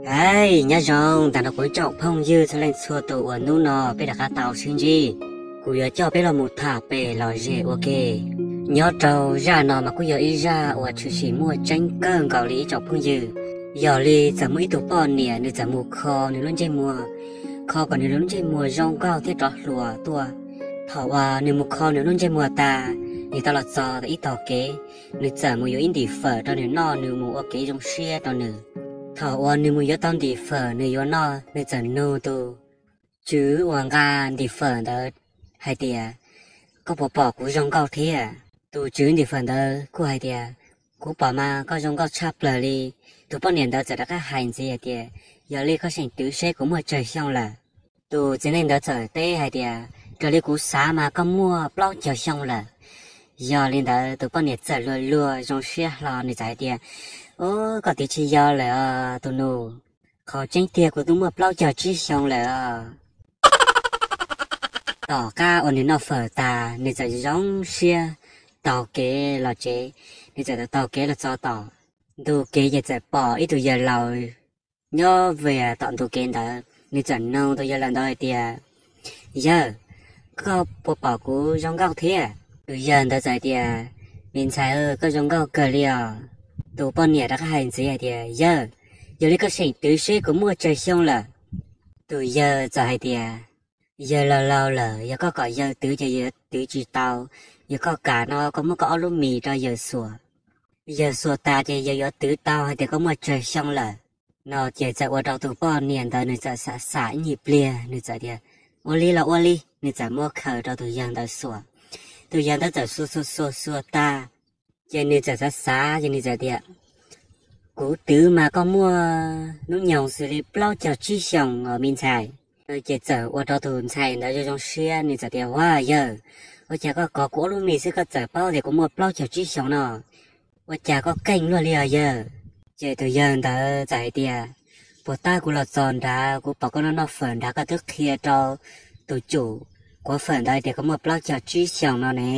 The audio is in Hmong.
Hais nyob zoo ntawm no kuv ib tsoom phooj ywg txhua leej txhua tus uas hnub no peb rov qab tau sib ntsib, kuv yuav coj peb los mus tham pem lom zem ua ke. Nyob rau zaj no mas kuj yog ib zaj uas tshwm sim muaj tseeb kawg nkaus li ib tsoom phooj ywg. Yog li txawm muaj ib tug poj niam nws txawm mus kho nws lub ntsej muag, kho kom nws lub ntsej muag zoo nkauj thiab rov hluas tuaj. Thaum uas nws mus kho nws lub ntsej muag tas, nws tau los txog ib tog kev, nws txawm mus yuav ib ntim fawm rau nws noj, nws mus ua kev zoo siab rau nws. Thaum uas nws mus yuav tau ntim fawm nws yuav noj, nws txawm nug tus tswv uas nqa ntim fawm ntawd hais tias, koj puas pom kuv zoo nkauj thiab? Tus tswv ntim fawm ntawd kuj hais tias, kuv pom mas koj zoo nkauj tshaj plaws li. Tus poj niam ntawd txawm rov qab hais ntxiv hais tias, yog li koj seem twv seb kuv muaj tsawg xyoo lawm? Tus txiv neej ntawd txawm teb hais tias, raws li kuv xav mas koj muaj plaub caug xyoo lawm. Yog li ntawd tus poj niam txawm luag luag zoo siab hlo, nws txawm hais tias, o, koj twv tsis yog lawm os tus nus, qhov tseeb tiag kuv twb muaj plaub caug tsib xyoo lawm os. Tom qab uas nws noj fawm tas, nws txawm zoo siab taug kev los tsev, nws txawm taug kev los txog tom ntug kev ces txawm pom ib tug yawg laus nyob vias tom ntug kev ntawd. Nws txawm nug tus yawg laus ntawd hais tias, yawg, koj puas pom kuv zoo nkauj thiab? Tus yawg ntawd txawm hais tias, me ntxhais, koj zoo nkauj kawg li os. Tus poj niam rov qab hais ntxiv hais tias, yawg, yog li koj seem twv seb kuv muaj tsawg xyoo lawm? Tus yawg txawm hais tias, yawg laus laus lawm, yog koj kom yawg twv ces yawg twv tsis tau. Yog koj kam no koj muab koj ob lub mis rau yawg xuas, yawg xuas tas ces yawg yuav twv tau hais tias koj muaj tsawg xyoo lawm. No ces txawm ua rau tus poj niam ntawd nws txawm xav xav ib nyuag pliag, nws txawm tias, ua li los ua li. Nws txawm muab khaws rau tus yawg ntawd xuas. Tus yawg ntawd txawm xuas xuas xuas xuas tas, ces nws txawm xav xav ces nws txawm tias, kuv twv mas koj muaj hnub nyoog xws li plaub caug tsib xyoos os me ntxhais. Ces txawm ua rau tus ntxhais ntawd zoo zoo siab, nws txawm tias, ua yawg, ua cas koj kov kuv ob lub mis xwb koj txawm paub tias kuv muaj plaub caug tsib xyoos no? Ua cas koj keej luaj li os yawg? Ces tus yawg ntawd txawm hais tias, puas tab kuv los txog nrad kuv pom koj noj noj fawm nrad koj twb qhia rau tus tswv kuav fawm ntawd tias koj muaj plaub caug tsib xyoos no ne.